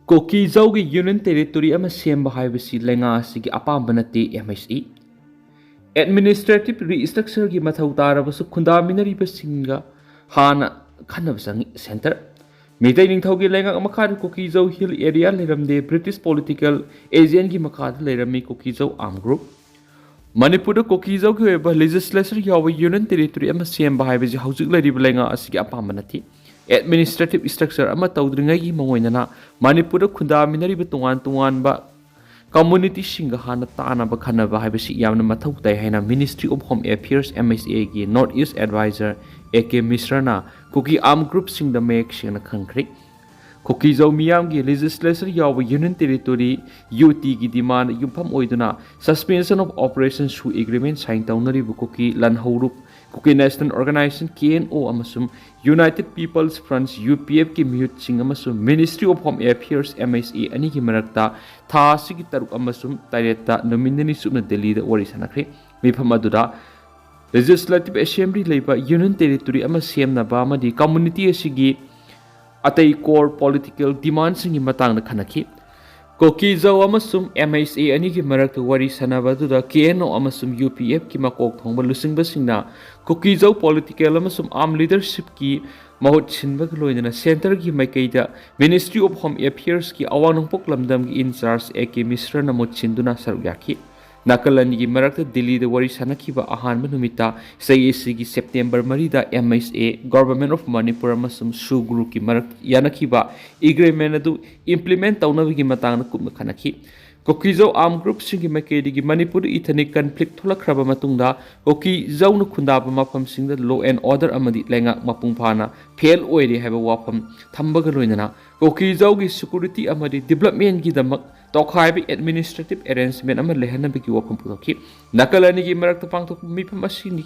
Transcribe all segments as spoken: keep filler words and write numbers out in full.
ꯀꯨꯀꯤꯖꯧꯒꯤ union territory ꯑꯃ ꯁꯦꯝꯕ ꯍꯥꯏꯕꯁꯤ ꯂꯩꯉꯥꯛ ꯑꯁꯤꯒꯤ ꯑꯄꯥꯝꯕ ꯅꯠꯇꯦ, ꯑꯦꯝ ꯑꯩꯆ ꯑꯦ꯫ ꯑꯦꯗꯃꯤꯅꯤꯁꯇ꯭ꯔꯦꯇꯤꯚ ꯔꯤꯁꯇ꯭ꯔꯛꯆꯔꯒꯤ ꯃꯊꯧ ꯇꯥꯔꯕꯁꯨ ꯈꯨꯟꯗꯥꯃꯤꯟꯅꯔꯤꯕꯁꯤꯡꯒ ꯍꯥꯟꯅ ꯈꯟꯅꯕ ꯆꯪꯏ꯫ ꯁꯦꯟꯇꯔ ꯃꯤꯇꯩ ꯅꯤꯡꯊꯧꯒꯤ ꯂꯩꯉꯥꯛ ꯃꯈꯥꯗ ꯀꯨꯀꯤꯖꯧ ꯍꯤꯜ ꯑꯦꯔꯤꯌꯥ ꯂꯩꯔꯝꯗꯦ꯫ ꯕ꯭ꯔꯤꯇꯤꯁ ꯄꯣꯂꯤꯇꯤꯀꯦꯜ ꯑꯦꯖꯦꯟꯒꯤ ꯃꯈꯥꯗ ꯂꯩꯔꯝꯃꯤ ꯀꯨꯀꯤꯖꯧ ꯑꯥꯔꯝ ꯒ꯭ꯔꯨꯞ꯫ ꯃꯅꯤꯄꯨꯔꯗ ꯀꯨꯀꯤꯖꯧꯒꯤ ꯑꯣꯏꯕ ꯂꯦꯖꯤꯁꯂꯦꯆꯔ ꯌꯥꯎꯕ ꯌꯨꯅꯤꯌꯟ ꯇꯦꯔꯤꯇꯣꯔꯤ ꯑꯃ ꯁꯦꯝꯕ ꯍꯥꯏꯕꯁꯤ ꯍꯧꯖꯤꯛ ꯂꯩꯔꯤꯕ ꯂꯩꯉꯥꯛ ꯑꯁꯤꯒꯤ ꯑꯄꯥꯝꯕ ꯅꯠꯇꯦ꯫ ꯑꯦꯗꯃꯤꯅꯤꯁꯇ꯭ꯔꯦꯇꯤꯚ ꯁ꯭ꯇ꯭ꯔꯛꯆꯔ ꯑꯃ ꯇꯧꯗ꯭ꯔꯤꯉꯩꯒꯤ ꯃꯑꯣꯡ ꯑꯣꯏꯅꯅ ꯃꯅꯤꯄꯨꯔꯗ ꯈꯨꯟꯗꯥꯃꯤꯟꯅꯔꯤꯕ ꯇꯣꯉꯥꯟ ꯇꯣꯉꯥꯟꯕ ꯀꯝꯃꯨꯅꯤꯇꯤꯁꯤꯡꯒ ꯍꯥꯟꯅ ꯇꯥꯟꯅꯕ ꯈꯟꯅꯕ ꯍꯥꯏꯕꯁꯤ ꯌꯥꯝꯅ ꯃꯊꯧ ꯇꯥꯏ ꯍꯥꯏꯅ Ministry of Home Affairs, M H A ꯒꯤ North East Advisor A K ꯃꯤꯁ꯭ꯔꯅ ꯀꯨꯀꯤ ꯑꯥꯔꯝ ꯒ꯭ꯔꯨꯞꯁꯤꯡꯗ ꯃꯌꯦꯛ ꯁꯦꯡꯅ ꯈꯪꯈ꯭ꯔꯤ꯫ ꯀꯨꯀꯤꯖꯧ ꯃꯤꯌꯥꯝꯒꯤ ꯂꯦꯖꯤꯁꯂꯦꯆꯔ ꯌꯥꯎꯕ ꯌꯨꯅꯤꯌꯟ ꯇꯦꯔꯤꯇꯣꯔꯤ, ꯌꯨ ꯇꯤꯒꯤ ꯗꯤꯃꯥꯟꯗ ꯌꯨꯝꯐꯝ ꯑꯣꯏꯗꯨꯅ Suspension of Operation ꯁꯨ ꯑꯦꯒ꯭ꯔꯤꯃꯦꯟ ꯁꯥꯏꯟ ꯇꯧꯅꯔꯤꯕ ꯀꯨꯀꯤ ꯂꯟꯍꯧꯔꯨꯞ, Kuki national organization, K N O, ꯑꯃꯁꯨꯡ United People's Front, U P ꯑꯦꯐꯀꯤ ꯃꯤꯍꯨꯠꯁꯤꯡ ꯑꯃꯁꯨꯡ Ministry of Home Affairs, M H A, ꯑꯅꯤꯒꯤ ꯃꯔꯛꯇ ꯊꯥ ꯑꯁꯤꯒꯤ ꯇꯔꯨꯛ ꯑꯃꯁꯨꯡ ꯇꯔꯦꯠꯇ ꯅꯨꯃꯤꯠ ꯅꯤꯅꯤ ꯆꯨꯞꯅ ꯗꯦꯜꯂꯤꯗ ꯋꯥꯔꯤ ꯁꯥꯟꯅꯈ꯭ꯔꯦ꯫ ꯃꯤꯐꯝ ꯑꯗꯨꯗ ꯂꯦꯖꯤꯁꯂꯦꯇꯤꯚ ꯑꯦꯁꯦꯝꯕ꯭ꯂꯤ ꯂꯩꯕ ꯌꯨꯅꯤꯌꯟ ꯇꯦꯔꯤꯇꯣꯔꯤ ꯑꯃ ꯁꯦꯝꯅꯕ ꯑꯃꯗꯤ ꯀꯝꯃꯨꯅꯤꯇꯤ ꯑꯁꯤꯒꯤ ꯑꯇꯩ ꯀꯣꯔ ꯄꯣꯂꯤꯇꯤꯀꯦꯜ ꯗꯤꯃꯥꯟꯁꯤꯡꯒꯤ ꯃꯇꯥꯡꯗ ꯈꯟꯅꯈꯤ꯫ ꯀꯨꯀꯤꯖꯧ ꯑꯃꯁꯨꯡ M H A ꯑꯅꯤꯒꯤ ꯃꯔꯛꯇ ꯋꯥꯔꯤ ꯁꯥꯟꯅꯕ ꯑꯗꯨꯗ ꯀꯦ ꯑꯦꯟ ꯑꯣ ꯑꯃꯁꯨꯡ ꯌꯨ ꯄꯤ ꯑꯦꯐꯀꯤ ꯃꯀꯣꯛ ꯊꯣꯡꯕ ꯂꯨꯆꯤꯡꯕꯁꯤꯡꯅ ꯀꯨꯀꯤꯖꯧ ꯄꯣꯂꯤꯇꯤꯀꯦꯜ ꯑꯃꯁꯨꯡ ꯑꯥꯔꯝ ꯂꯤꯗꯔꯁꯤꯞꯀꯤ ꯃꯍꯨꯠ ꯁꯤꯟꯕꯒ ꯂꯣꯏꯅꯅ ꯁꯦꯟꯇꯔꯒꯤ ꯃꯥꯏꯀꯩꯗ Ministry of Home Affairsꯀꯤ ꯑꯋꯥꯡ ꯅꯣꯡꯄꯣꯛ ꯂꯝꯗꯝꯒꯤ ꯏꯟꯆꯥꯔꯖ ꯑꯦ ꯀꯦ ꯃꯤꯁ꯭ꯔꯅ ꯃꯍꯨꯠ ꯁꯤꯟꯗꯨꯅ ꯁꯔꯨꯛ ꯌꯥꯈꯤ꯫ ꯅꯥꯀꯜ ꯑꯅꯤꯒꯤ ꯃꯔꯛꯇ ꯗꯤꯜꯂꯤꯗ ꯋꯥꯔꯤ ꯁꯥꯟꯅꯈꯤꯕ ꯑꯍꯥꯟꯕ ꯅꯨꯃꯤꯠꯇ ꯆꯍꯤ ꯑꯁꯤꯒꯤ ꯁꯦꯞꯇꯦꯝꯕꯔ ꯃꯔꯤꯗ M H A, Government of Manipur ꯑꯃꯁꯨꯡ ꯁꯨ ꯒ꯭ꯔꯨꯞꯀꯤ ꯃꯔꯛ ꯌꯥꯅꯈꯤꯕ ꯑꯦꯒ꯭ꯔꯤꯃꯦꯟ ꯑꯗꯨ ꯏꯝꯄ꯭ꯂꯤꯃꯦꯟ ꯇꯧꯅꯕꯒꯤ ꯃꯇꯥꯡꯗ ꯀꯨꯞꯅ ꯈꯟꯅꯈꯤ꯫ ꯀꯨꯀꯤꯖꯧ ꯑꯥꯔꯝ ꯒ꯭ꯔꯨꯞꯁꯤꯡꯒꯤ ꯃꯥꯏꯀꯩꯗꯒꯤ ꯃꯅꯤꯄꯨꯔꯗ ꯏꯊꯅꯤꯛ ꯀꯟꯐ꯭ꯂꯤꯛ ꯊꯣꯛꯂꯛꯈ꯭ꯔꯕ ꯃꯇꯨꯡꯗ ꯀꯨꯀꯤꯖꯧꯅ ꯈꯨꯟꯗꯥꯕ ꯃꯐꯝꯁꯤꯡꯗ law and order ꯑꯃꯗꯤ ꯂꯩꯉꯥꯛ ꯃꯄꯨꯡ ꯐꯥꯅ ꯐꯦꯜ ꯑꯣꯏꯔꯦ ꯍꯥꯏꯕ ꯋꯥꯐꯝ ꯊꯝꯕꯒ ꯂꯣꯏꯅꯅ ꯀꯨꯀꯤꯖꯧꯒꯤ ꯁꯦꯀ꯭ꯌꯨꯔꯤꯇꯤ ꯑꯃꯗꯤ ꯗꯤꯕ꯭ꯂꯞꯃꯦꯟꯒꯤꯗꯃꯛ ꯇꯣꯈꯥꯏꯕ ꯑꯦꯗꯃꯤꯅꯤꯁꯇ꯭ꯔꯦꯇꯤꯚ ꯑꯦꯔꯦꯟꯖꯃꯦꯟ ꯑꯃ ꯂꯩꯍꯟꯅꯕꯒꯤ ꯋꯥꯐꯝ ꯄꯨꯊꯣꯛꯈꯤ꯫ ꯅꯥꯀꯜ ꯑꯅꯤꯒꯤ ꯃꯔꯛꯇ ꯄꯥꯡꯊꯣꯛꯄ ꯃꯤꯐꯝ ꯑꯁꯤꯅꯤ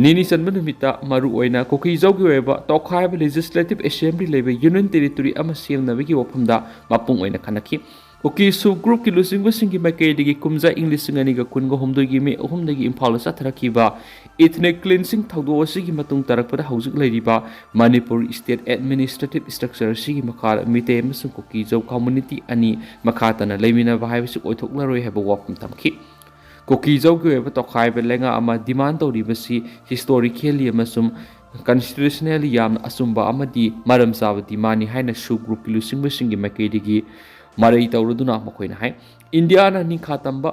ꯅꯤꯅꯤ ꯆꯟꯕ ꯅꯨꯃꯤꯠꯇ ꯃꯔꯨꯑꯣꯏꯅ ꯀꯨꯀꯤꯖꯧꯒꯤ ꯑꯣꯏꯕ ꯇꯣꯈꯥꯏꯕ ꯂꯦꯖꯤꯁꯂꯦꯇꯤꯚ ꯑꯦꯁꯦꯝꯕ꯭ꯂꯤ ꯂꯩꯕ ꯌꯨꯅꯤꯌꯟ ꯇꯦꯔꯤꯇꯣꯔꯤ ꯑꯃ ꯁꯦꯝꯅꯕꯒꯤ ꯋꯥꯐꯝꯗ ꯃꯄꯨꯡ ꯑꯣꯏꯅ ꯈꯟꯅꯈꯤ꯫ ꯀꯨꯀꯤ ꯁꯨ ꯒ꯭ꯔꯨꯞꯀꯤ ꯂꯨꯆꯤꯡꯕꯁꯤꯡꯒꯤ ꯃꯥꯏꯀꯩꯗꯒꯤ ꯀꯨꯝꯖꯥ ꯏꯪ ꯂꯤꯁꯤꯡ ꯑꯅꯤꯒ ꯀꯨꯟꯒ ꯍꯨꯝꯗꯣꯏꯒꯤ ꯃꯦ ꯑꯍꯨꯝꯗꯒꯤ ꯏꯝꯐꯥꯜꯗ ꯆꯠꯊꯔꯛꯈꯤꯕ ꯏꯊꯅꯤꯛ ꯀ꯭ꯂꯤꯟꯁꯤꯡ ꯊꯧꯗꯣꯛ ꯑꯁꯤꯒꯤ ꯃꯇꯨꯡ ꯇꯥꯔꯛꯄꯗ ꯍꯧꯖꯤꯛ ꯂꯩꯔꯤꯕ ꯃꯅꯤꯄꯨꯔ ꯁ꯭ꯇꯦꯠ ꯑꯦꯗꯃꯤꯅꯤꯁꯇ꯭ꯔꯦꯇꯤꯚ ꯁ꯭ꯇ꯭ꯔꯛꯆꯔ ꯑꯁꯤꯒꯤ ꯃꯈꯥꯗ ꯃꯤꯇꯩ ꯑꯃꯁꯨꯡ ꯀꯨꯀꯤꯖꯧ ꯀꯝꯃꯨꯅꯤꯇꯤ ꯑꯅꯤ ꯃꯈꯥ ꯇꯥꯅ ꯂꯩꯃꯤꯟꯅꯕ ꯍꯥꯏꯕꯁꯤ ꯑꯣꯏꯊꯣꯛꯂꯔꯣꯏ ꯍꯥꯏꯕ ꯋꯥꯐꯝ ꯊꯝꯈꯤ꯫ ꯀꯨꯀꯤꯖꯧꯒꯤ ꯑꯣꯏꯕ ꯇꯣꯈꯥꯏꯕ ꯂꯩꯉꯥꯛ ꯑꯃ ꯗꯤꯃꯥꯟ ꯇꯧꯔꯤꯕꯁꯤ ꯍꯤꯁꯇꯣꯔꯤꯀꯦꯜꯂꯤ ꯑꯃꯁꯨꯡ ꯀꯟꯁꯇꯤꯇ꯭ꯌꯨꯁꯅꯦꯜꯂꯤ ꯌꯥꯝꯅ ꯑꯆꯨꯝꯕ ꯑꯃꯗꯤ ꯃꯔꯝ ꯆꯥꯕ ꯗꯤꯃꯥꯟꯅꯤ ꯍꯥꯏꯅ ꯁꯨ ꯒ꯭ꯔꯨꯞꯀꯤ ꯂꯨꯆꯤꯡꯕꯁꯤꯡꯒꯤ ꯃꯥꯏꯀꯩꯗꯒꯤ ꯃꯔꯩ ꯇꯧꯔꯗꯨꯅ ꯃꯈꯣꯏꯅ ꯍꯥꯏ, ꯏꯟꯗꯤꯌꯥꯅ ꯅꯤꯡꯈꯥ ꯇꯝꯕ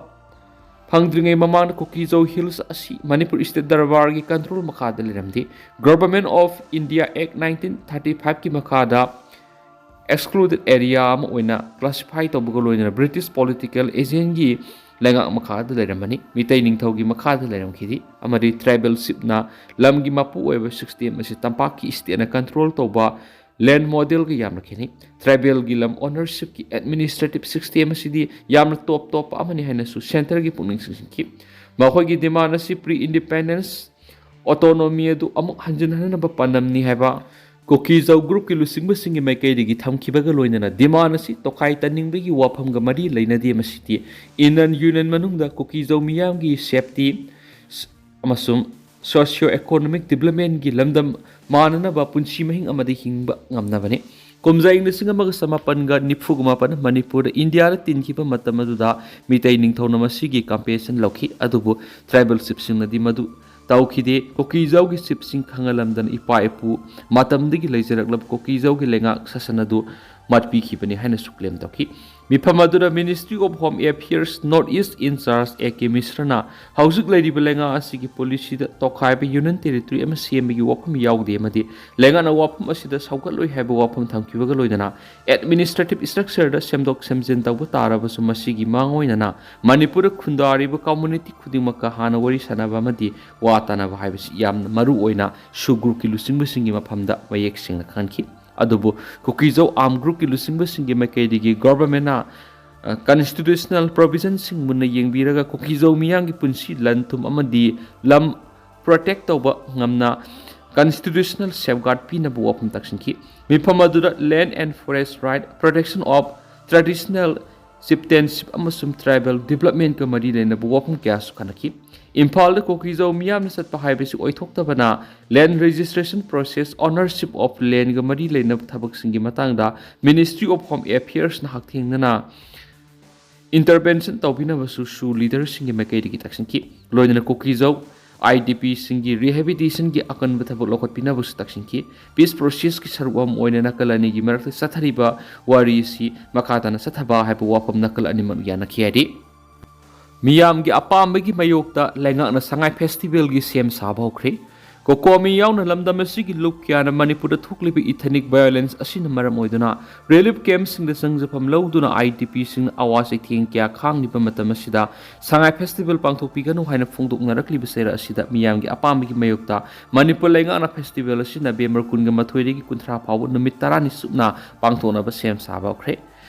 ꯐꯪꯗ꯭ꯔꯤꯉꯩ ꯃꯃꯥꯡꯗ ꯀꯨꯀꯤꯖꯧ ꯍꯤꯜꯁ ꯑꯁꯤ ꯃꯅꯤꯄꯨꯔ ꯁ꯭ꯇꯦꯠ ꯗꯔꯕꯥꯔꯒꯤ ꯀꯟꯇ꯭ꯔꯣꯜ ꯃꯈꯥꯗ ꯂꯩꯔꯝꯗꯦ꯫ Government of India Act nineteen thirty five ꯀꯤ ꯃꯈꯥꯗ excluded area ꯑꯃ ꯑꯣꯏꯅ ꯀ꯭ꯂꯥꯁꯤꯐꯥꯏ ꯇꯧꯕꯒ ꯂꯣꯏꯅꯅ ꯕ꯭ꯔꯤꯇꯤꯁ ꯄꯣꯂꯤꯇꯤꯀꯦꯜ ꯑꯦꯖꯦꯟꯒꯤ ꯂꯩꯉꯥꯛ ꯃꯈꯥꯗ ꯂꯩꯔꯝꯕꯅꯤ, ꯃꯤꯇꯩ ꯅꯤꯡꯊꯧꯒꯤ ꯃꯈꯥꯗ ꯂꯩꯔꯝꯈꯤꯗꯦ, ꯑꯃꯗꯤ ꯇ꯭ꯔꯥꯏꯕꯦꯜꯁꯤꯞꯅ ꯂꯝꯒꯤ ꯃꯄꯨ ꯑꯣꯏꯕ ꯁꯤꯁꯇꯦꯝ ꯑꯁꯤ ꯇꯝꯄꯥꯛꯀꯤ ꯁ꯭ꯇꯦꯠꯅ ꯀꯟꯇ꯭ꯔꯣꯜ ꯇꯧꯕ ꯂꯦꯟ ꯃꯣꯗꯦꯜꯒ ꯌꯥꯝꯅ ꯈꯦꯠꯅꯩ꯫ ꯇ꯭ꯔꯥꯏꯕꯦꯜꯒꯤ ꯂꯝ ꯑꯣꯅꯔꯁꯤꯞꯀꯤ ꯑꯦꯗꯃꯤꯅꯤꯁꯇ꯭ꯔꯦꯇꯤꯚ ꯁꯤꯁꯇꯦꯝ ꯑꯁꯤꯗꯤ ꯌꯥꯝꯅ ꯇꯣꯞ ꯇꯣꯞꯄ ꯑꯃꯅꯤ ꯍꯥꯏꯅꯁꯨ ꯁꯦꯟꯇꯔꯒꯤ ꯄꯨꯛꯅꯤꯡ ꯆꯤꯡꯁꯤꯟꯈꯤ꯫ ꯃꯈꯣꯏꯒꯤ ꯗꯤꯃꯥꯟ ꯑꯁꯤ ꯄ꯭ꯔꯤ ꯏꯟꯗꯤꯄꯦꯟꯗꯦꯟꯁ ꯑꯣꯇꯣꯅꯣꯃꯤ ꯑꯗꯨ ꯑꯃꯨꯛ ꯍꯟꯖꯤꯟꯍꯟꯅꯕ ꯄꯥꯟꯗꯝꯅꯤ ꯍꯥꯏꯕ ꯀꯨꯀꯤꯖꯧ ꯒ꯭ꯔꯨꯞꯀꯤ ꯂꯨꯆꯤꯡꯕꯁꯤꯡꯒꯤ ꯃꯥꯏꯀꯩꯗꯒꯤ ꯊꯝꯈꯤꯕꯒ ꯂꯣꯏꯅꯅ ꯗꯤꯃꯥꯟ ꯑꯁꯤ ꯇꯣꯈꯥꯏ ꯇꯥꯅꯤꯡꯕꯒꯤ ꯋꯥꯐꯝꯒ ꯃꯔꯤ ꯂꯩꯅꯗꯦ꯫ ꯃꯁꯤꯗꯤ ꯏꯟꯗꯤꯌꯟ ꯌꯨꯅꯤꯌꯟ ꯃꯅꯨꯡꯗ ꯀꯨꯀꯤꯖꯧ ꯃꯤꯌꯥꯝꯒꯤ ꯁꯦꯐꯇꯤ ꯑꯃꯁꯨꯡ ꯁꯣꯁꯤꯌꯣ ꯏꯀꯣꯅꯣꯃꯤꯛ ꯗꯤꯕꯂꯞꯃꯦꯟꯒꯤ ꯂꯝꯗꯝ ꯃꯥꯟꯅꯅꯕ ꯄꯨꯟꯁꯤ ꯃꯍꯤꯡ ꯑꯃꯗ ꯍꯤꯡꯕ ꯉꯝꯅꯕꯅꯤ꯫ ꯀꯨꯝꯖꯥ ꯏꯪ ꯂꯤꯁꯤꯡ ꯑꯃꯒ ꯆꯃꯥꯄꯟꯒ ꯅꯤꯐꯨꯒ ꯃꯥꯄꯟ ꯃꯅꯤꯄꯨꯔꯗ ꯏꯟꯗꯤꯌꯥꯗ ꯇꯤꯟꯈꯤꯕ ꯃꯇꯝ ꯑꯗꯨꯗ ꯃꯤꯇꯩ ꯅꯤꯡꯊꯧꯅ ꯃꯁꯤꯒꯤ ꯀꯝꯄꯦꯟꯁꯦꯁꯟ ꯂꯧꯈꯤ, ꯑꯗꯨꯕꯨ ꯇ꯭ꯔꯥꯏꯕꯦꯜ ꯆꯤꯐꯁꯤꯡꯅꯗꯤ ꯃꯗꯨ ꯇꯧꯈꯤꯗꯦ꯫ ꯀꯨꯀꯤꯖꯧꯒꯤ ꯆꯤꯐꯁꯤꯡ ꯈꯪꯍꯜꯂꯝꯗꯅ ꯏꯄꯥ ꯏꯄꯨ ꯃꯇꯝꯗꯒꯤ ꯂꯩꯖꯔꯛꯂꯕ ꯀꯨꯀꯤꯖꯧꯒꯤ ꯂꯩꯉꯥꯛ ꯁꯥꯁꯟ ꯑꯗꯨ ꯃꯠꯄꯤꯈꯤꯕꯅꯤ ꯍꯥꯏꯅꯁꯨ ꯀ꯭ꯂꯦꯝ ꯇꯧꯈꯤ꯫ ꯃꯤꯐꯝ ꯑꯗꯨꯗ Ministry of Home Affairs North East in charge A K ꯃꯤꯁ꯭ꯔꯅ ꯍꯧꯖꯤꯛ ꯂꯩꯔꯤꯕ ꯂꯩꯉꯥꯛ ꯑꯁꯤꯒꯤ ꯄꯣꯂꯤꯁꯤꯗ ꯇꯣꯈꯥꯏꯕ ꯌꯨꯅꯤꯌꯟ ꯇꯦꯔꯤꯇꯣꯔꯤ ꯑꯃ ꯁꯦꯝꯕꯒꯤ ꯋꯥꯐꯝ ꯌꯥꯎꯗꯦ ꯑꯃꯗꯤ ꯂꯩꯉꯥꯛꯅ ꯋꯥꯐꯝ ꯑꯁꯤꯗ ꯁꯧꯒꯠꯂꯣꯏ ꯍꯥꯏꯕ ꯋꯥꯐꯝ ꯊꯝꯈꯤꯕꯒ ꯂꯣꯏꯅꯅ ꯑꯦꯗꯃꯤꯅꯤꯁꯇ꯭ꯔꯦꯇꯤꯚ ꯁ꯭ꯇ꯭ꯔꯛꯆꯔꯗ ꯁꯦꯝꯗꯣꯛ ꯁꯦꯝꯖꯤꯟ ꯇꯧꯕ ꯇꯥꯔꯕꯁꯨ ꯃꯁꯤꯒꯤ ꯃꯥꯡꯑꯣꯏꯅꯅ ꯃꯅꯤꯄꯨꯔꯗ ꯈꯨꯟꯗꯥꯔꯤꯕ ꯀꯝꯃꯨꯅꯤꯇꯤ ꯈꯨꯗꯤꯡꯃꯛꯀ ꯍꯥꯟꯅ ꯋꯥꯔꯤ ꯁꯥꯟꯅꯕ ꯑꯃꯗꯤ ꯋꯥ ꯇꯥꯅꯕ ꯍꯥꯏꯕꯁꯤ ꯌꯥꯝꯅ ꯃꯔꯨ ꯑꯣꯏꯅ ꯁꯨ ꯒ꯭ꯔꯨꯞꯀꯤ ꯂꯨꯆꯤꯡꯕꯁꯤꯡꯒꯤ ꯃꯐꯝꯗ ꯃꯌꯦꯛ ꯁꯦꯡꯅ ꯈꯪꯍꯟꯈꯤ꯫ ꯑꯗꯨꯕꯨ ꯀꯨꯀꯤꯖꯧ ꯑꯥꯔꯝ ꯒ꯭ꯔꯨꯞꯀꯤ ꯂꯨꯆꯤꯡꯕꯁꯤꯡꯒꯤ ꯃꯥꯏꯀꯩꯗꯒꯤ ꯒꯣꯚꯔꯟꯃꯦꯟꯠꯅ, ꯑ, ꯀꯟꯁꯇꯤꯇ꯭ꯌꯨꯁꯅꯦꯜ ꯄ꯭ꯔꯣꯚꯤꯖꯟꯁꯤꯡ ꯃꯨꯟꯅ ꯌꯦꯡꯕꯤꯔꯒ ꯀꯨꯀꯤꯖꯧ ꯃꯤꯌꯥꯝꯒꯤ ꯄꯨꯟꯁꯤ, ꯂꯟ ꯊꯨꯝ ꯑꯃꯗꯤ ꯂꯝ ꯄ꯭ꯔꯣꯇꯦꯛ ꯇꯧꯕ ꯉꯝꯅ ꯀꯟꯁꯇꯤꯇ꯭ꯌꯨꯁꯅꯦꯜ ꯁꯦꯐꯒꯥꯔꯗ ꯄꯤꯅꯕ ꯋꯥꯐꯝ ꯇꯥꯛꯁꯤꯟꯈꯤ꯫ ꯃꯤꯐꯝ ꯑꯗꯨꯗ Land and Forest Right, Protection of Traditional ꯆꯤꯞꯇꯦꯟꯁꯤꯞ ꯑꯃꯁꯨꯡ ꯇ꯭ꯔꯥꯏꯕꯦꯜ ꯗꯤꯕꯦꯂꯞꯃꯦꯟꯠꯀ ꯃꯔꯤ ꯂꯩꯅꯕ ꯋꯥꯐꯝ ꯀꯌꯥꯁꯨ ꯈꯟꯅꯈꯤ꯫ ꯏꯝꯐꯥꯜꯗ ꯀꯨꯀꯤꯖꯧ ꯃꯤꯌꯥꯝꯅ ꯆꯠꯄ ꯍꯥꯏꯕꯁꯤ ꯑꯣꯏꯊꯣꯛꯇꯕꯅ, ꯂꯦꯟ ꯔꯦꯖꯤꯁꯇ꯭ꯔꯦꯁꯟ ꯄ꯭ꯔꯣꯁꯦꯁ, ꯑꯣꯅꯔꯁꯤꯞ ꯑꯣꯐ ꯂꯦꯟꯒ ꯃꯔꯤ ꯂꯩꯅꯕ ꯊꯕꯛꯁꯤꯡꯒꯤ ꯃꯇꯥꯡꯗ ꯃꯤꯅꯤꯁꯇ꯭ꯔꯤ ꯑꯣꯐ ꯍꯣꯝ ꯑꯦꯐꯤꯌꯔꯁꯅ ꯍꯛꯊꯦꯡꯅꯅ ꯏꯟꯇꯔꯚꯦꯟꯁꯟ ꯇꯧꯕꯤꯅꯕꯁꯨ ꯁꯨ ꯂꯤꯗꯔꯁꯤꯡꯒꯤ ꯃꯥꯏꯀꯩꯗꯒꯤ ꯇꯛꯁꯤꯟꯈꯤ꯫ ꯂꯣꯏꯅꯅ ꯀꯨꯀꯤꯖꯧ ꯑꯥꯏ ꯗꯤ ꯄꯤꯁꯤꯡꯒꯤ ꯔꯤꯍꯦꯕꯤꯂꯤꯇꯦꯁꯟꯒꯤ ꯑꯀꯟꯕ ꯊꯕꯛ ꯂꯧꯈꯠꯄꯤꯅꯕꯁꯨ ꯇꯛꯁꯤꯟꯈꯤ꯫ ꯄꯤꯁ ꯄ꯭ꯔꯣꯁꯦꯁꯀꯤ ꯁꯔꯨꯛ ꯑꯃ ꯑꯣꯏꯅ ꯅꯥꯀꯜ ꯑꯅꯤꯒꯤ ꯃꯔꯛꯇ ꯆꯠꯊꯔꯤꯕ ꯋꯥꯔꯤ ꯑꯁꯤ ꯃꯈꯥ ꯇꯥꯅ ꯆꯠꯊꯕ ꯍꯥꯏꯕ ꯋꯥꯐꯝ ꯅꯥꯀꯜ ꯑꯅꯤꯃꯛ ꯌꯥꯅꯈꯤ ꯍꯥꯏꯔꯤ꯫ ꯃꯤꯌꯥꯝꯒꯤ ꯑꯄꯥꯝꯕꯒꯤ ꯃꯥꯌꯣꯛꯇ ꯂꯩꯉꯥꯛꯅ ꯁꯉꯥꯏ ꯐꯦꯁꯇꯤꯚꯦꯜꯒꯤ ꯁꯦꯝ ꯁꯥꯕ ꯍꯧꯈ꯭ꯔꯦ꯫ ꯀꯣꯀꯣꯃꯤ ꯌꯥꯎꯅ ꯂꯝꯗꯝ ꯑꯁꯤꯒꯤ ꯂꯨꯞ ꯀꯌꯥꯅ ꯃꯅꯤꯄꯨꯔꯗ ꯊꯣꯛꯂꯤꯕ ꯏꯊꯅꯤꯛ ꯚꯥꯏꯑꯣꯂꯦꯟꯁ ꯑꯁꯤꯅ ꯃꯔꯝ ꯑꯣꯏꯗꯨꯅ ꯔꯤꯂꯤꯐ ꯀꯦꯝꯞꯁꯤꯡꯗ ꯆꯪꯖꯐꯝ ꯂꯧꯗꯨꯅ ꯑꯥꯏ ꯗꯤ ꯄꯤꯁꯤꯡꯅ ꯑꯋꯥ ꯆꯩꯊꯦꯡ ꯀꯌꯥ ꯈꯥꯡꯂꯤꯕ ꯃꯇꯝ ꯑꯁꯤꯗ ꯁꯉꯥꯏ ꯐꯦꯁꯇꯤꯚꯦꯜ ꯄꯥꯡꯊꯣꯛꯄꯤꯒꯅꯨ ꯍꯥꯏꯅ ꯐꯣꯡꯗꯣꯛꯅꯔꯛꯂꯤꯕ ꯆꯩꯔꯛ ꯑꯁꯤꯗ ꯃꯤꯌꯥꯝꯒꯤ ꯑꯄꯥꯝꯕꯒꯤ ꯃꯥꯌꯣꯛꯇ ꯃꯅꯤꯄꯨꯔ ꯂꯩꯉꯥꯛꯅ ꯐꯦꯁꯇꯤꯚꯦꯜ ꯑꯁꯤ ꯅꯕꯦꯝꯕꯔ ꯀꯨꯟꯒ ꯃꯥꯊꯣꯏꯗꯒꯤ ꯀꯨꯟꯊ꯭ꯔꯥ ꯐꯥꯎꯕ ꯅꯨꯃꯤꯠ ꯇꯔꯥꯅꯤ ꯆꯨꯞꯅ ꯄꯥꯡꯊꯣꯛꯅꯕ ꯁꯦꯝ ꯁꯥꯕ ꯍꯧꯈ꯭ꯔꯦ꯫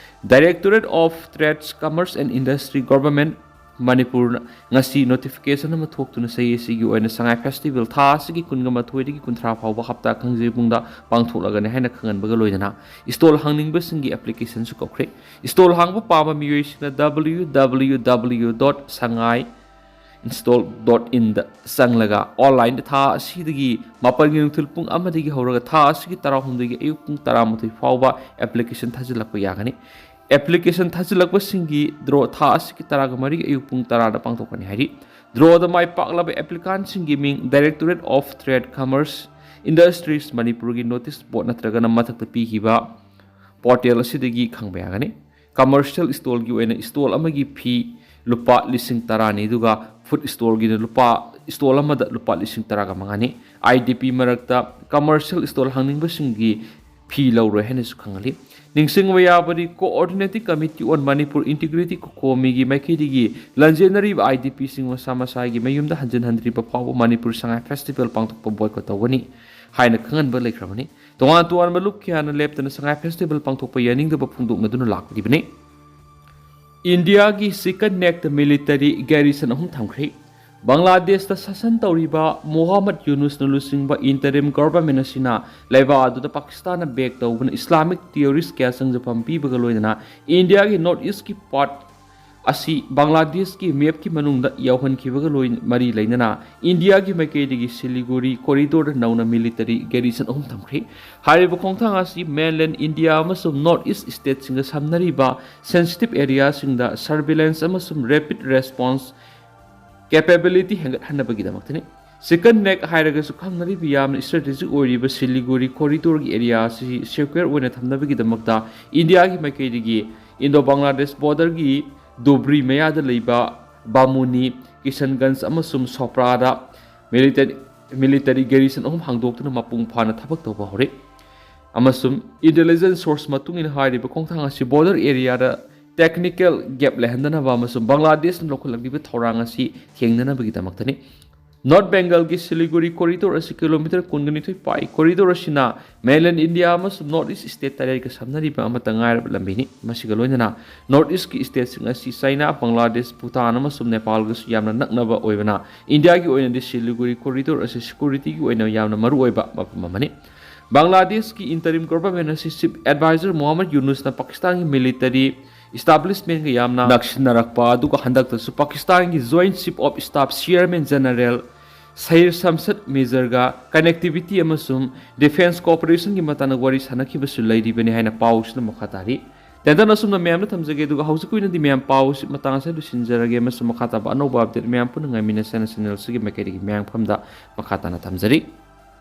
Directorate of Trade, Commerce and Industry, Government ꯃꯅꯤꯄꯨꯔꯅ ꯉꯁꯤ ꯅꯣꯇꯤꯐꯤꯀꯦꯁꯟ ꯑꯃ ꯊꯣꯛꯇꯨꯅ ꯆꯍꯤ ꯑꯁꯤꯒꯤ ꯑꯣꯏꯅ ꯁꯉꯥꯏ ꯐꯦꯁꯇꯤꯚꯦꯜ ꯊꯥ ꯑꯁꯤꯒꯤ ꯀꯨꯟꯒ ꯃꯥꯊꯣꯏꯗꯒꯤ ꯀꯨꯟꯊ꯭ꯔꯥ ꯐꯥꯎꯕ ꯍꯞꯇꯥ ꯀꯥꯡꯖꯩꯕꯨꯡꯗ ꯄꯥꯡꯊꯣꯛꯂꯒꯅꯤ ꯍꯥꯏꯅ ꯈꯪꯍꯟꯕꯒ ꯂꯣꯏꯅꯅ ꯏꯁꯇꯣꯜ ꯍꯥꯡꯅꯤꯡꯕꯁꯤꯡꯒꯤ ꯑꯦꯄ꯭ꯂꯤꯀꯦꯁꯟꯁꯨ ꯀꯧꯈ꯭ꯔꯦ꯫ ꯏꯁꯇꯣꯜ ꯍꯥꯡꯕ ꯄꯥꯝꯕ ꯃꯤꯑꯣꯏꯁꯤꯡꯅ W W W dot sangai install dot in ꯗ ꯆꯪꯂꯒ ꯑꯣꯟꯂꯥꯏꯟꯗ ꯊꯥ ꯑꯁꯤꯗꯒꯤ ꯃꯥꯄꯜꯒꯤ ꯅꯨꯡꯊꯤꯜ ꯄꯨꯡ ꯑꯃꯗꯒꯤ ꯍꯧꯔꯒ ꯊꯥ ꯑꯁꯤꯒꯤ ꯇꯔꯥꯍꯨꯝꯗꯣꯏꯒꯤ ꯑꯌꯨꯛ ꯄꯨꯡ ꯇꯔꯥꯃꯥꯊꯣꯏ ꯐꯥꯎꯕ ꯑꯦꯄ꯭ꯂꯤꯀꯦꯁꯟ ꯊꯥꯖꯤꯜꯂꯛꯄ ꯌꯥꯒꯅꯤ꯫ ꯑꯦꯄ꯭ꯂꯤꯀꯦꯁꯟ ꯊꯥꯖꯤꯜꯂꯛꯄꯁꯤꯡꯒꯤ ꯗ꯭ꯔꯣ ꯊꯥ ꯑꯁꯤꯒꯤ ꯇꯔꯥꯒ ꯃꯔꯤꯒꯤ ꯑꯌꯨꯛ ꯄꯨꯡ ꯇꯔꯥꯗ ꯄꯥꯡꯊꯣꯛꯀꯅꯤ ꯍꯥꯏꯔꯤ꯫ ꯗ꯭ꯔꯣꯗ ꯃꯥꯏ ꯄꯥꯛꯂꯕ ꯑꯦꯄ꯭ꯂꯤꯀꯥꯟꯁꯤꯡꯒꯤ ꯃꯤꯡ Directorate of Trade, Commerce, Industries ꯃꯅꯤꯄꯨꯔꯒꯤ ꯅꯣꯇꯤꯁ ꯕꯣꯔꯗ ꯅꯠꯇ꯭ꯔꯒꯅ ꯃꯊꯛꯇ ꯄꯤꯈꯤꯕ ꯄꯣꯔꯇꯦꯜ ꯑꯁꯤꯗꯒꯤ ꯈꯪꯕ ꯌꯥꯒꯅꯤ꯫ ꯀꯃꯔꯁꯤꯌꯦꯜ ꯏꯁꯇꯣꯜꯒꯤ ꯑꯣꯏꯅ ꯏꯁꯇꯣꯜ ꯑꯃꯒꯤ ꯐꯤ ꯂꯨꯄꯥ ꯂꯤꯁꯤꯡ ꯇꯔꯥꯅꯤ, ꯑꯗꯨꯒ ꯐꯨꯗ ꯏꯁꯇꯣꯜꯒꯤꯅ ꯂꯨꯄꯥ, ꯏꯁꯇꯣꯜ ꯑꯃꯗ ꯂꯨꯄꯥ ꯂꯤꯁꯤꯡ ꯇꯔꯥꯒ ꯃꯉꯥꯅꯤ꯫ ꯑꯥꯏ ꯗꯤ ꯄꯤ ꯃꯔꯛꯇ ꯀꯃꯔꯁꯤꯌꯦꯜ ꯏꯁꯇꯣꯜ ꯍꯥꯡꯅꯤꯡꯕꯁꯤꯡꯒꯤ ꯐꯤ ꯂꯧꯔꯣꯏ ꯍꯥꯏꯅꯁꯨ ꯈꯪꯍꯜꯂꯤ꯫ ꯅꯤꯡꯁꯤꯡꯕ ꯌꯥꯕꯗꯤ, Coordinating Committee on Manipur Integrity, ꯀꯣꯀꯣꯃꯤꯒꯤ ꯃꯥꯏꯀꯩꯗꯒꯤ ꯂꯥꯟꯖꯦꯟꯅꯔꯤꯕ ꯑꯥꯏ ꯗꯤ ꯄꯤꯁꯤꯡ ꯃꯁꯥ ꯃꯁꯥꯒꯤ ꯃꯌꯨꯝꯗ ꯍꯟꯖꯤꯟ ꯍꯟꯗ꯭ꯔꯤꯕ ꯐꯥꯎꯕ ꯃꯅꯤꯄꯨꯔ ꯁꯉꯥꯏ ꯐꯦꯁꯇꯤꯚꯦꯜ ꯄꯥꯡꯊꯣꯛꯄ ꯕꯣꯏꯀꯣꯠ ꯇꯧꯒꯅꯤ ꯍꯥꯏꯅ ꯈꯪꯍꯟꯕ ꯂꯩꯈ꯭ꯔꯕꯅꯤ꯫ ꯇꯣꯉꯥꯟ ꯇꯣꯉꯥꯟꯕ ꯂꯨꯞ ꯀꯌꯥꯅ ꯂꯦꯞꯇꯅ ꯁꯉꯥꯏ ꯐꯦꯁꯇꯤꯚꯦꯜ ꯄꯥꯡꯊꯣꯛꯄ ꯌꯥꯅꯤꯡꯗꯕ ꯐꯣꯡꯗꯣꯛꯅꯗꯨꯅ ꯂꯥꯛꯂꯤꯕꯅꯤ꯫ ꯏꯟꯗꯤꯌꯥꯒꯤ ꯆꯤꯀꯟ ꯅꯦꯛꯇ ꯃꯤꯂꯤꯇꯔꯤ ꯒꯦꯔꯤꯁꯟ ꯑꯍꯨꯝ ꯊꯝꯈ꯭ꯔꯦ꯫ ꯕꯪꯒ꯭ꯂꯥꯗꯦꯁꯇ ꯁꯥꯁꯟ ꯇꯧꯔꯤꯕ ꯃꯣꯍꯝꯃꯗ ꯌꯨꯅꯨꯁꯅ ꯂꯨꯆꯤꯡꯕ interim government ꯑꯁꯤꯅ ꯂꯩꯕꯥꯛ ꯑꯗꯨꯗ ꯄꯥꯀꯤꯁꯇꯥꯟꯅ back ꯇꯧꯕꯅ Islamic terrorist ꯀꯌꯥ ꯆꯪꯖꯐꯝ ꯄꯤꯕꯒ ꯂꯣꯏꯅꯅ ꯏꯟꯗꯤꯌꯥꯒꯤ North Eastꯀꯤ part ꯑꯁꯤ ꯕꯪꯒ꯭ꯂꯥꯗꯦꯁꯀꯤ mapꯀꯤ ꯃꯅꯨꯡꯗ ꯌꯥꯎꯍꯟꯈꯤꯕꯒ ꯂꯣꯏ-, ꯃꯔꯤ ꯂꯩꯅꯅ ꯏꯟꯗꯤꯌꯥꯒꯤ ꯃꯥꯏꯀꯩꯗꯒꯤ ꯁꯤꯂꯤꯒꯨꯔꯤ corridorꯗ ꯅꯧꯅ military garrison ꯑꯍꯨꯝ ꯊꯝꯈ꯭ꯔꯦ꯫ ꯍꯥꯏꯔꯤꯕ ꯈꯣꯡꯊꯥꯡ ꯑꯁꯤ mainland ꯏꯟꯗꯤꯌꯥ ꯑꯃꯁꯨꯡ North East stateꯁꯤꯡꯒ ꯁꯝꯅꯔꯤꯕ sensitive areaꯁꯤꯡꯗ surveillance ꯑꯃꯁꯨꯡ rapid response capability ꯍꯦꯟꯒꯠꯍꯟꯅꯕꯒꯤꯗꯃꯛꯇꯅꯤ꯫ Chicken Neck ꯍꯥꯏꯔꯒꯁꯨ ꯈꯪꯅꯔꯤꯕ ꯌꯥꯝꯅ strategic ꯑꯣꯏꯔꯤꯕ ꯁꯤꯂꯤꯒꯨꯔꯤ corridorꯒꯤ area ꯑꯁꯤ secure ꯑꯣꯏꯅ ꯊꯝꯅꯕꯒꯤꯗꯃꯛꯇ ꯏꯟꯗꯤꯌꯥꯒꯤ ꯃꯥꯏꯀꯩꯗꯒꯤ Indo Bangladesh borderꯒꯤ ꯗꯣꯕ꯭ꯔꯤ ꯃꯌꯥꯗ ꯂꯩꯕ ꯕꯥꯃꯨꯅꯤ, ꯀꯤꯁꯟꯒꯟꯖ ꯑꯃꯁꯨꯡ ꯁꯣꯄ꯭ꯔꯥꯗ military, military garrison ꯑꯍꯨꯝ ꯍꯥꯡꯗꯣꯛꯇꯨꯅ ꯃꯄꯨꯡ ꯐꯥꯅ ꯊꯕꯛ ꯇꯧꯕ ꯍꯧꯔꯦ꯫ ꯑꯃꯁꯨꯡ intelligence source ꯃꯇꯨꯡ ꯏꯟꯅ ꯍꯥꯏꯔꯤꯕ ꯈꯣꯡꯊꯥꯡ ꯑꯁꯤ border areaꯗ technical gap ꯂꯩꯍꯟꯗꯅꯕ ꯑꯃꯁꯨꯡ ꯕꯪꯒ꯭ꯂꯥꯗꯦꯁꯅ ꯂꯧꯈꯠꯂꯛꯂꯤꯕ ꯊꯧꯔꯥꯡ ꯑꯁꯤ ꯊꯦꯡꯅꯅꯕꯒꯤꯗꯃꯛꯇꯅꯤ꯫ North Bengalꯒꯤ ꯁꯤꯂꯤꯒꯨꯔꯤ corridor ꯑꯁꯤ kilometre ꯀꯨꯟꯒ ꯅꯤꯊꯣꯏ ꯄꯥꯛꯏ꯫ Corridor ꯑꯁꯤꯅ mainland ꯏꯟꯗꯤꯌꯥ ꯑꯃꯁꯨꯡ North East state ꯇꯔꯦꯠꯀ ꯁꯝꯅꯔꯤꯕ ꯑꯃꯠꯇ ꯉꯥꯏꯔꯕ ꯂꯝꯕꯤꯅꯤ꯫ ꯃꯁꯤꯒ ꯂꯣꯏꯅꯅ North Eastꯀꯤ stateꯁꯤꯡ ꯑꯁꯤ ꯆꯥꯏꯅꯥ, ꯕꯪꯒ꯭ꯂꯥꯗꯦꯁ, ꯚꯨꯇꯥꯟ ꯑꯃꯁꯨꯡ ꯅꯦꯄꯥꯜꯒꯁꯨ ꯌꯥꯝꯅ ꯅꯛꯅꯕ ꯑꯣꯏꯕꯅ ꯏꯟꯗꯤꯌꯥꯒꯤ ꯑꯣꯏꯅꯗꯤ ꯁꯤꯂꯤꯒꯨꯔꯤ corridor ꯑꯁꯤ securityꯒꯤ ꯑꯣꯏꯅ ꯌꯥꯝꯅ ꯃꯔꯨꯑꯣꯏꯕ ꯃꯐꯝ ꯑꯃꯅꯤ꯫ ꯕꯪꯒ꯭ꯂꯥꯗꯦꯁꯀꯤ interim government ꯑꯁꯤ chief advisor ꯃꯣꯍꯝꯃꯗ ꯌꯨꯅꯨꯁꯅ ꯄꯥꯀꯤꯁꯇꯥꯟꯒꯤ military establishmentꯒ ꯌꯥꯝꯅ ꯅꯛꯁꯤꯟꯅꯔꯛꯄ, ꯑꯗꯨꯒ ꯍꯟꯗꯛꯇꯁꯨ ꯄꯥꯀꯤꯁꯇꯥꯟꯒꯤ Joint Chief of Staff Chairman General ꯁꯩꯔ ꯁꯝꯁꯠ ꯃꯦꯖꯔꯒ connectivity ꯑꯃꯁꯨꯡ defence cooperationꯒꯤ ꯃꯇꯥꯡꯗ ꯋꯥꯔꯤ ꯁꯥꯟꯅꯈꯤꯕꯁꯨ ꯂꯩꯔꯤꯕꯅꯤ ꯍꯥꯏꯅ ꯄꯥꯎꯁꯤꯅ ꯃꯈꯥ ꯇꯥꯔꯤ꯫ ꯇꯦꯟꯇꯟ ꯑꯁꯨꯝꯅ ꯃꯌꯥꯝꯗ ꯊꯝꯖꯒꯦ, ꯑꯗꯨꯒ ꯍꯧꯖꯤꯛꯀꯤ ꯑꯣꯏꯅꯗꯤ ꯃꯌꯥꯝ ꯄꯥꯎꯁꯤ ꯃꯇꯥꯡ ꯑꯁꯤꯗ ꯂꯣꯏꯁꯤꯟꯖꯔꯒꯦ, ꯑꯃꯁꯨꯡ ꯃꯈꯥ ꯇꯥꯕ ꯑꯅꯧꯕ update ꯃꯌꯥꯝ ꯄꯨꯟꯅ ꯉꯥꯏꯃꯤꯟꯅꯁꯦꯅ channel ꯑꯁꯤꯒꯤ ꯃꯥꯏꯀꯩꯗꯒꯤ ꯃꯌꯥꯝ ꯃꯐꯝꯗ ꯃꯈꯥ ꯇꯥꯅ ꯊꯝꯖꯔꯤ꯫